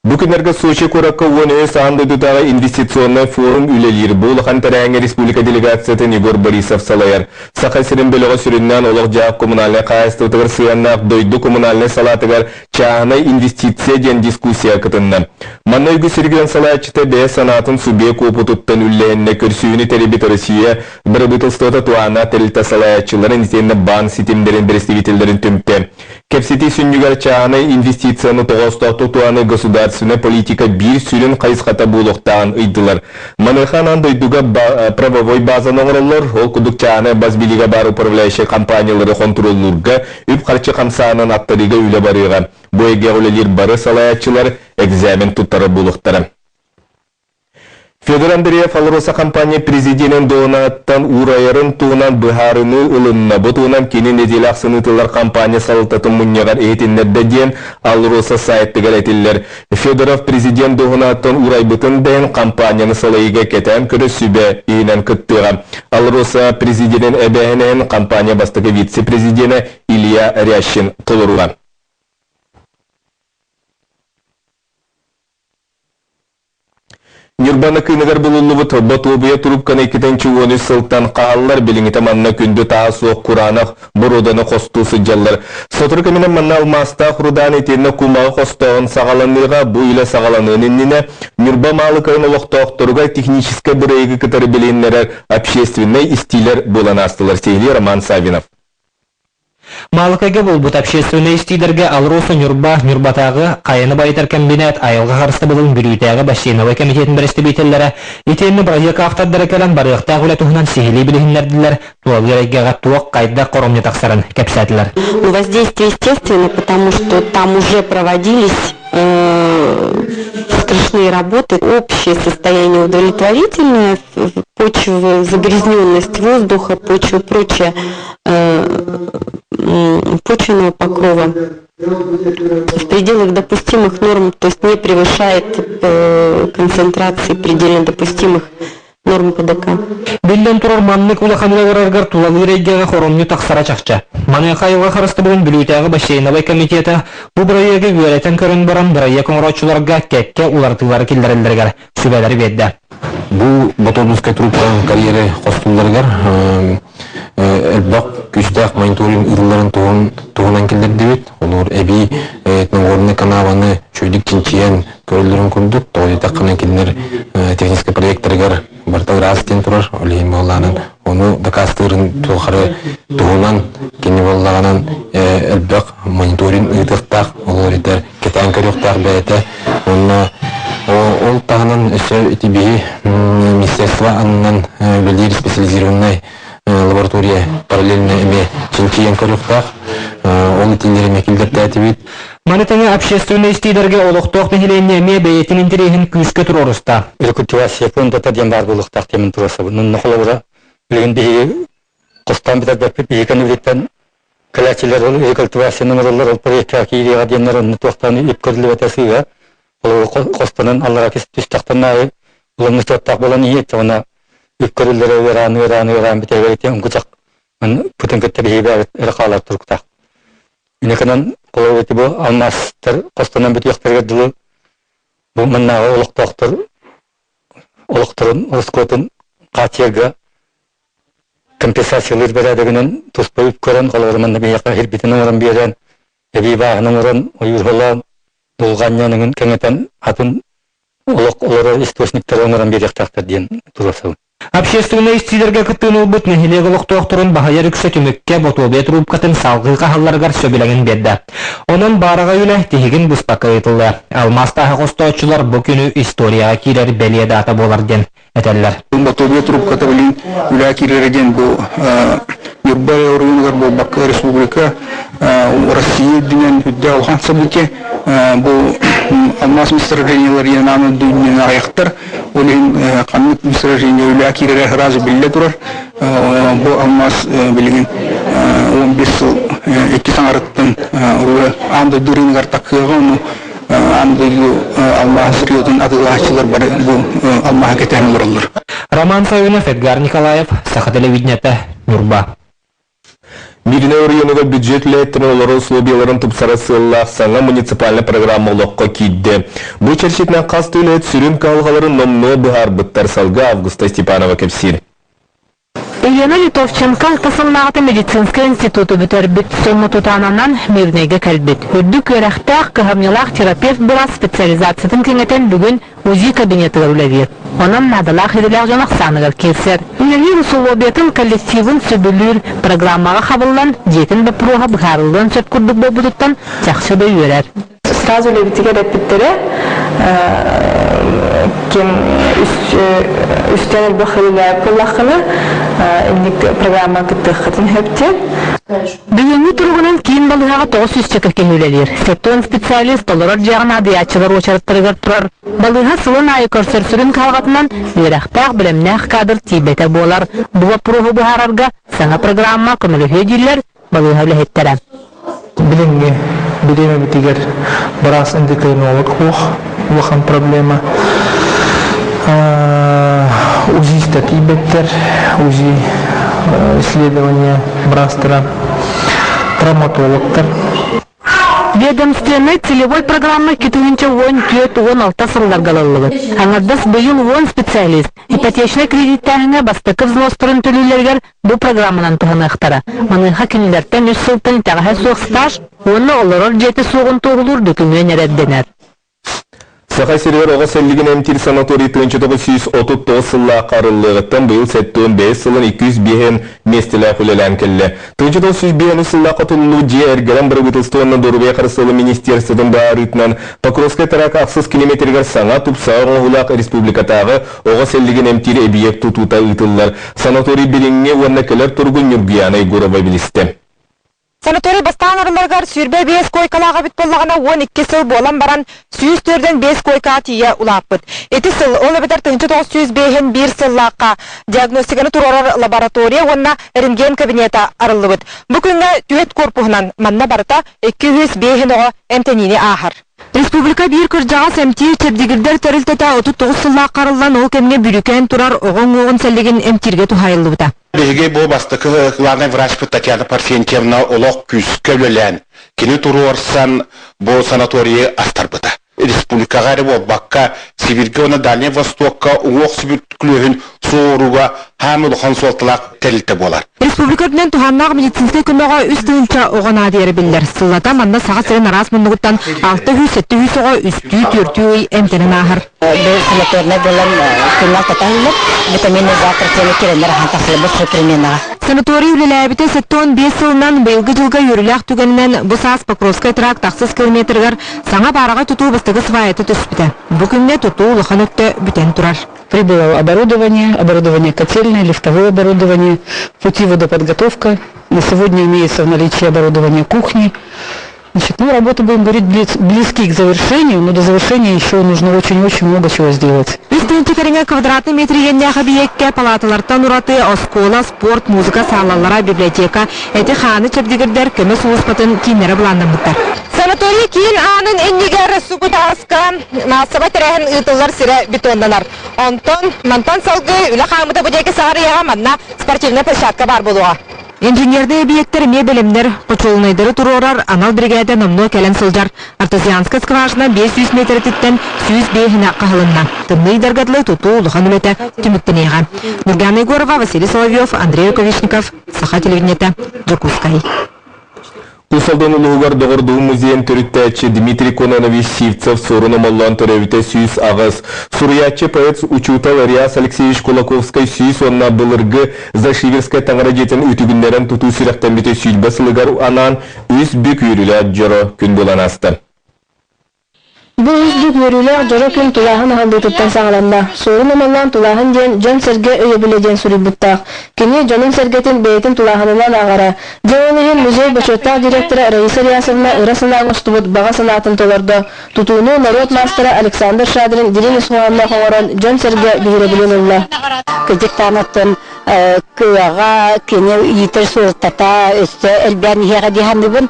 Бу күннэргэ Сочи куоракка 13 аан дойдутааҕы инвестиционнай форум үлэлиир. Бу улахан тэрээһиҥҥэ республика делегациятын Егор Борисов салайар. Саха сирин бөлөҕө сүрүннээн олох-дьаһах коммунальнай хаһаайыстыбатыгар сыһыаннаах дойду коммунальнай салаатыгар чааһынай инвестиция диэн дискуссияҕа кытынна. Манна үгүс регион салайааччыта бэйэ санаатын субъект уопутуттан үллэһиннэ көрсүһүүнү тэрийбит Россия бырабыыталыстыбата туһааннаах тэрилтэ салайааччыларын итиэннэ баан ситимнэрин представителлэрин түмтэ. Кэпсэтии сүнньүгэр чааһынай инвестицияны тоҕоостоохтук туһаныы государственнай политика биир сүрүн хайысхата буолуохтааҕын ыйдылар. Маныаха анаан дойдуга правовой базаны оҥороллор, ол курдук чааһынай бас билиигэ баар управляющай компаниялары хонтуруоллуурга, үп-харчы хамсааһынын аттарыыга үлэ барыаҕа. Бу эйгэҕэ үлэлиир бары салайааччылар экзамен туттарар буолуохтара. Федор Андреев АЛРОСА компания президенин дуоһунаһыттан уурайарын туһунан быһаарыныы ылынна. Бу туһунан кини нэдиэлэ ахсын ыытыллар компания салалтатын мунньаҕар иһитиннэрдэ диэн АЛРОСА сайтыгар этиллэр. Федоров президент дуоһунаһыттан уурайбытын да иһин компанияны салайыыга кэтээн көрө сүбэ иһинэн кыттыаҕа. АЛРОСА президенин эбээһинэһин компания бастакы вице-президенэ Илья Рящин толоруоҕа. Ньурба Накыыныгар булуллубут Ботуобуйа трубканы 2013 сылтан хааллар, билиҥҥитэ манна күндү тааһа суох кураанах боруоданы хостуу сылдьаллар. Сотору кэминэн манна алмаастаах рудааны итиэннэ кумаҕы хостооһун саҕаланыаҕа. Бу үлэ саҕаланыан иннинэ Ньурба Маалыкайын олохтоохторугар техническэй бырайыагы кытары билиһиннэрэр общественнай истиилэр буолан аастылар. Сиһилии Роман Саввинов. Маалыкайга буолбут общественнай истиилэргэ АЛРОСА Ньурба, Ньурбатааҕы хайаны байытар кэмбинээт айылҕа харыстабылын Бүлүүтээҕи бассейновай кэмитиэтин бэрэстэбиитэллэрэ итиэннэ бырайыак автордара кэлэн барыахтаах үлэ туһунан сиһилии билиһиннэрдилэр, тулалыыр эйгэҕэ туох, хайдах хоромньу тахсарын кэпсээтилэр. Ну, воздействие естественно, потому что там уже проводились вскрышные работы. Общее состояние удовлетворительное, почвы, загрязненность воздуха, почвы, прочее, почвенного покрова в пределах допустимых норм, то есть не превышает концентрации предельно допустимых норм ПДК. Биллэн турар, маннык улахан үлэ тулалыыр эйгэҕэ хоромньу тахсара чахчы. Маныаха айылҕа харыстабылын Бүлүүтээҕи бассейновай комитета бу бырайыагы үөрэтэн көрөн баран бырайыак оҥорооччуларга кэккэ уларытыылары киллэрэллэригэр сүбэлэри биэрдэ. Бу Ботуобускай труппа карьеры хостуулларыгар элбэх күүстээх мониторинг ыытылларын туһунан киллэрдибит. Олор эбии этногорный канаваны чүйдүк чинчийэн көрөллөрүн курдук, тоҕо диэтэххинэ кинилэр техническэй проекттарыгар барыта ыраас диэн турар. Ол иһин буоллаҕынан ону дакаастыырын туохары туһунан кини буоллаҕынан элбэх мониторинг ыытыахтаах, ол этэр кэтээн көрүөхтээх бэйэтэ. Уонна ол таһынан өссө ити биһи министерство аннынан үлэлиир специализированнай лаборатория параллельно эмиэ чинчийэн көрүөхтээх. Ол итиннэри эмиэ киллэртээтибит. Маны тэҥэ общественнай истиилэргэ олохтоох нэһилиэнньэ эмиэ бэйэтин интэриэһин күүскэ туруоруста. Рекультивация фондата диэн баар буолуохтаах диэмин туруорсабын. Онно холобура билигин биһиги хостон бүтэрбэппит биһиги кэннибититтэн кэлээччилэр ол рекультивацияны оҥороллор ол проекка киириэҕэ диэннэр онно туохтан үп көрүллүбэтэ сыыһа. Холобура хостонон аллара түстэхтэн аайы улам суоттаах буолан иһиэт уонна үп көрүллэрэ ыараан ыараан ыараан бүтэһигэр ити оҥкучах путун кытта биһиги бэйэбит эрэ хаалар туруктаах. Инекынан холобур ити бу алмаастар хостонон бүтүөхтэригэр дылы бу маннааҕы олохтоохтор олохторун ороскуотун хааччыйарга компенсациялыыр бэрээдэгинэн туспа үп көрөн холобур манна биһиэхэ ирбитин оҥорон биэрэн эбии бааһын оҥорон ойуурһалаан дулҕанньан эҥин кэҥэтэн атын олох олорор источниктары оҥорон биэриэхтээхтэр диэн туруорсабын. Общественнай истиилэргэ кыттыыны ылбыт нэһилиэк олохтоохторун баһыйар үксэ түмүккэ Ботуобуйа трубкатын салгыы хаһалларыгар сөбүлэҥин биэрдэ. Онон баараҕай үлэ тиһигин быспакка ыытыллыа. Алмаас тааһы хостооччулар бу күнү историяҕа киирэр бэлиэ даата буолар диэн этэллэр. Ботуобуйа трубката билин үлэ киирэрэ диэн бу Ньурба оройуонугар буолбакка республика Россия үрдүнэн үрдээх улахан событие бу алмаас месторождениелар иэн дүйнүн аҕыйахтар Ол иһин ханнык месторождение үлэ киирэрэ сразу биллэ турар. Бу алмаас билигин 15 сыл икки саҥарыттан аан дойду рыногар таккыаҕа, ону аан дойду алмаас сырьетун атыылаһааччылар бары бу алмааһы кэтээн олороллор. Роман Саввинов, Эдгар Николаев, Саха телевидениета, Ньурба. Мииринэй оройуонугар бюджет үлэһиттэрин олорор условияларын тупсарар сыаллаах саҥа муниципальнай программа олоххо киирдэ. Бу чэрчитинэн хас да үлэһит сүрүн кыһалҕаларын номнуо быһаарбыттар, салгыы Августа Степанова кэпсиир. Елена Литовченко алта сыллааҕыта медицинскэй институту бүтэрбит, сонно тутаананан Мирнэйгэ кэлбит. Үрдүк үөрэхтээх, кыһамньылаах терапевт-быраас специализациятын кэҥэтэн бүгүн УЗИ кабинетыгар үлэлиир. Онон наадалаах идэлээх дьон ахсааныгар киирсэр. Үлэлиир усулуобуйатын коллективын сөбүлүүр, программаҕа хабыллан, дьиэтин боппуруоһа быһаарыллыан сөп курдук буолбутуттан чахчы да үөрэр. Сразу үлэбитигэр эппиттэрэ, ким үстэн элбэх үлэлээбит буоллаххына, инник программа кыттыаххытын сөп диэн. Бүгүҥҥү туругунан киин балыыһаҕа 900 чөкө киһи үлэлиир. 70 специалист толорор дьиэҕэ наадыйааччылар уочараттарыгар турар. Балыыһа сылын аайы көрсөр сүрүн кыһалҕатынан үөрэхтээх, бэлэмнээх кадр тиийбэтэ буолар. Бу боппуруоһу быһаарарга саҥа программа көмөлөһүө дииллэр балыыһа үлэһиттэрэ. Билиҥҥи бириэмэбитигэр быраас эндокринолог суох, улахан проблема. УЗИста тиийбэттэр, УЗИ исследование быраастара, травматологтар. Ведомственнай целевой программа 2014-16 сылларга ылыллыбыт. Аҥардас быйыл 10 специалист ипотечнай кредиттээһиҥҥэ бастакы взностарын төлүүллэригэр бу программанан туһаныахтара. Маныаха кинилэртэн үс сылтан итэҕэһэ суох стаж уонна олорор дьиэтэ суоҕун туоһулуур дөкүмүөн эрэрдэнэр. Саха сиригэр оҕо сэллигин эмтиир санаторий 1939 сыллаахха арыллыаҕыттан быйыл 75 сылын 205 миэстэлээх үлэлээн кэллэ. 1905 сыллаахха тутуллубут дьиэ эргэрэн бырабыыталыстыба уонна доруобуйа харыстабылын министерствотын быһаарыытынан Покровскай тракт ахсыс километрыгар саҥа тупсаҕай оҥоһуулаах республикатааҕы оҕо сэллигин эмтиир эбийиэк тутуута ыытыллар. Санаторий билиҥҥи уонна кэлэр туругун Ньургуйаана Егорова билистэ. Санаторий бастаан арылларыгар 25 куойкалаах эбит буоллаҕына, 12 сыл буолан баран, 104-5 куойкаҕа тиийэ улааппыт. Ити сыл, ол эбэтэр 1905 сыллаахха диагностиканы туруорар лаборатория уонна рентген кабинета арыллыбыт. Бу күҥҥэ түөрт корпуһунан манна барыта 205 оҕо эмтэниини ааһар. Республика биир кырдьаҕас эмтиир чэбдигирдэр тэрилтэтэ 39 сыллаахха арыллан ол кэмҥэ бүрүүкээн турар оҕо уҥуоҕун сэллигин эмтииргэ туһаайыллыбыта. Биһиги бу бастакы главный врачпыт Татьяна Парфентьевна олох күүскэ үлэлээн, кини туруорсан бу санаторийы астарбыта. Республикаҕа эрэ буолбакка, Сибиргэ уонна Дальнай Востокка уҥуох күлүөһүн суоруга хаам улахан суолталаах тэрилтэ буолар. Республика үрдүнэн туһааннаах медицинскэй көмөҕө 3 тыһыынча оҕо наадыйара биллэр. Сыллата манна Саха сирин араас муннугуттан 600-700 оҕо үстүү-түөртүү ый эмтэнэн ааһар. Санаторнай буолан күннэл татаһыллар, витаминный завтрак диэни кирэннэр аһан тахсыллар суперменаҕа. Санаторий үлэлээбитэ 75 сылынан быйылгы дьылга үөрүүлээх түгэнинэн бу саас Покровскай тракт ахсыс километрыгар саҥа баараҕай тутуу бастакы сваята түспүтэ. Бу күҥҥэ тутуу улахан өттө бүтэн турар. Прибыло оборудование, оборудование котельное, лифтовое оборудование, пути водоподготовка. На сегодня имеется в наличии оборудование кухни. Значит, ну, работы, будем говорить, близки к завершению, но до завершения еще нужно очень-очень много чего сделать. Үс кэриҥэ квадратный метр иэннээх эбийиэккэ палаталартан ураты оскуола, спорт, музыка саалалара, библиотека, эти-хааны чэбдигирдэр көмө сулууспатын кииннэрэ былааннаммыттар. Санаторий киин аанын иннигэр субутааска маассабай тэрээһин ыытыллар сирэ бетоннанар. Онтон мантан салгыы үлэ хаамыта бу диэки саҕарыйаҕа манна спортивнай площадка баар буолуоҕа. Инженернэй эбийиэктэр эмиэ бэлэмнэр, хочуолунайдары туруорар анал биригээдэ номнуо кэлэн сылдьар. Артезианскай скважина 500 миэтэрэтиттэн 105-инэ хаһылынна. Тымныы ыйдарга дылы тутуу улахан үлэтэ түмүктэниэҕэ. Нургана Егорова, Василий Соловьев, Андрей Рукавишников, Саха телевидениетэ, Дьокуускай. Уус Алдан улууһугар Доҕордоһуу музейын төрүттээччи Дмитрий Кононович Сивцев Суорун Омоллоон төрөөбүтэ 108, суруйааччы, поэт, учуутал Реас Алексеевич Кулаковскай 100 уонна былыргы Зашиверскай таҥара дьиэтин үтүгүннэрэн тутуу сүрэхтэммитэ сүүрбэ сылыгар анаан үс бүк үөрүүлээх дьоро күн буолан ааста. Бу үс бүк үөрүүлээх дьоро күн тулааһын аһыллыытыттан саҕаланна. Суорун Омоллоон тулааһын диэн дьон-сэргэ өйөбүлэ диэн суруйбуттаах. Кини дьонун-сэргэтин бэйэтин тулааһынынан ааҕара. Дьэ ол иһин музей бочуоттаах директора Раиса Ильясовна ыра санаа оҥостубут баҕа санаатын толордо. Тутууну норуот маастара Александр Шадрин дириҥ ис хоһоонноох оҥорон дьон-сэргэ биһирэбилин ылла. Кырдьыктаан оттон кыаҕа кини иитэр суолтата өссө элбээн иһиэҕэ дии саныыбын.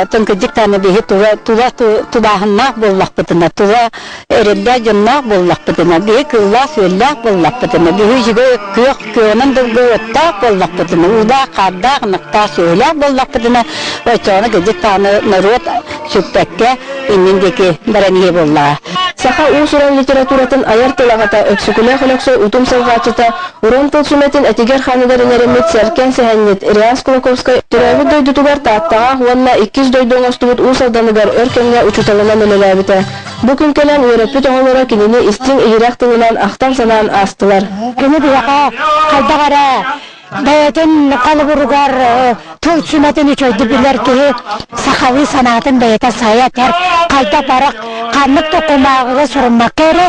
Оттон кырдьык даҕаны биһи тула тула тулааһыннаах буоллахпыт. буоллахпытына, тула эрэллээх дьонноох буоллахпытына, биһи кыыллаах-сүөллээх буоллахпытына, биһи үчүгэй күөх күөҕүнэн дылгы уоттаах буоллахпытына, уулаах-хаардаах, ынахтаах сүөһүлээх буоллахпытына, оччоҕуна кырдьык даҕаны норуот сүппэккэ иннин диэки баран иһиэ буоллаҕа. Саха уус-уран литературатын айар тыл аҕата Өксөкүлээх Өлөксөй утум салҕааччыта Уран тыл сүмэтин этигэр-хааныгар иҥэриммит сэркэн сэһэнньит Реас Кулаковскай төрөөбүт дойдутугар Тааттаҕа уонна иккис дойду оҥостубут Уус Алданыгар өр кэмҥэ учууталынан үлэлээбитэ. Бу күн кэлэн үөрэппит оҕолоро кинини истиҥ-иһирэх тылынан ахтан-санаан аастылар. Кини биһиэхэ хайдах эрэ бэйэтин холобуругар тыл сүмэтин үчүгэйдик билэр киһи сахалыы санаатын бэйэтэ сайа этэр, хайдах барах ханнык да кумааҕыга суруммакка эрэ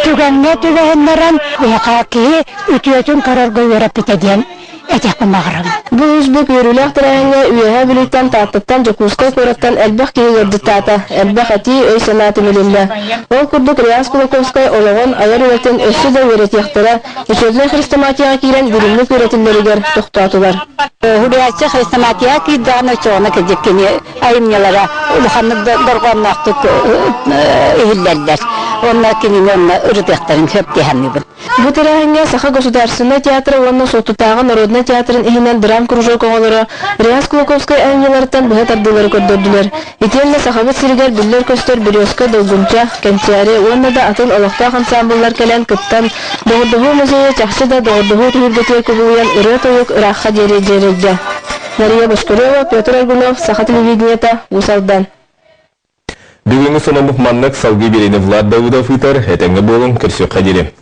түгэҥҥэ түбэһиннэрэн биһиэхэ киһи үтүөтүн көрөргө үөрэппитэ диэн этиэхпин баҕарабын. Бу үс бүк үөрүүлээх тэрээһиҥҥэ Үөһээ Бүлүүттэн, Тааттаттан, Дьокуускай куораттан элбэх киһи ыалдьыттаата, элбэх этии, өй-санаа түмүлүннэ. Ол курдук Реас Кулаковскай олоҕун, айар үлэтин өссө да үөрэтиэхтэрэ, учебнай хрестоматияҕа киирэн дириҥник үөрэтиллэригэр тохтоотулар. Суруйааччы хрестоматияҕа киирдэҕинэ оччоҕуна кырдьык кини айымньылара улаханнык дорҕоонноохтук иһиллэллэр. Уонна кинини онно ырытыахтарын сөп дии саныыбын. Бу тэрээһиҥҥэ Саха государственнай театра уонна Суоттутааҕы народнай театрын иһинэн драм-кружок оҕолоро Реас Кулаковскай айымньыларыттан быһа тардыылары көрдөрдүлэр. Итиэннэ Сахабыт сиригэр биллэр-көстөр Березка, Долгунча, Кэнчээри уонна да атын олохтоох ансаамбыллар кэлэн кыттан, Доҕордоһуу музейа чахчы да доҕордоһуу түһүлгэтигэр кубулуйан ырыа-тойук ыраахха диэри дьиэрэйдэ. Мария Бочкарева, Петр Аргунов, Саха телевидениета, Уус Алдан. Бүгүҥҥү сонуммут маннык салгыы биэриини Влад Давыдов ыытар. Этэҥҥэ буолуҥ, көрсүөххэ диэри.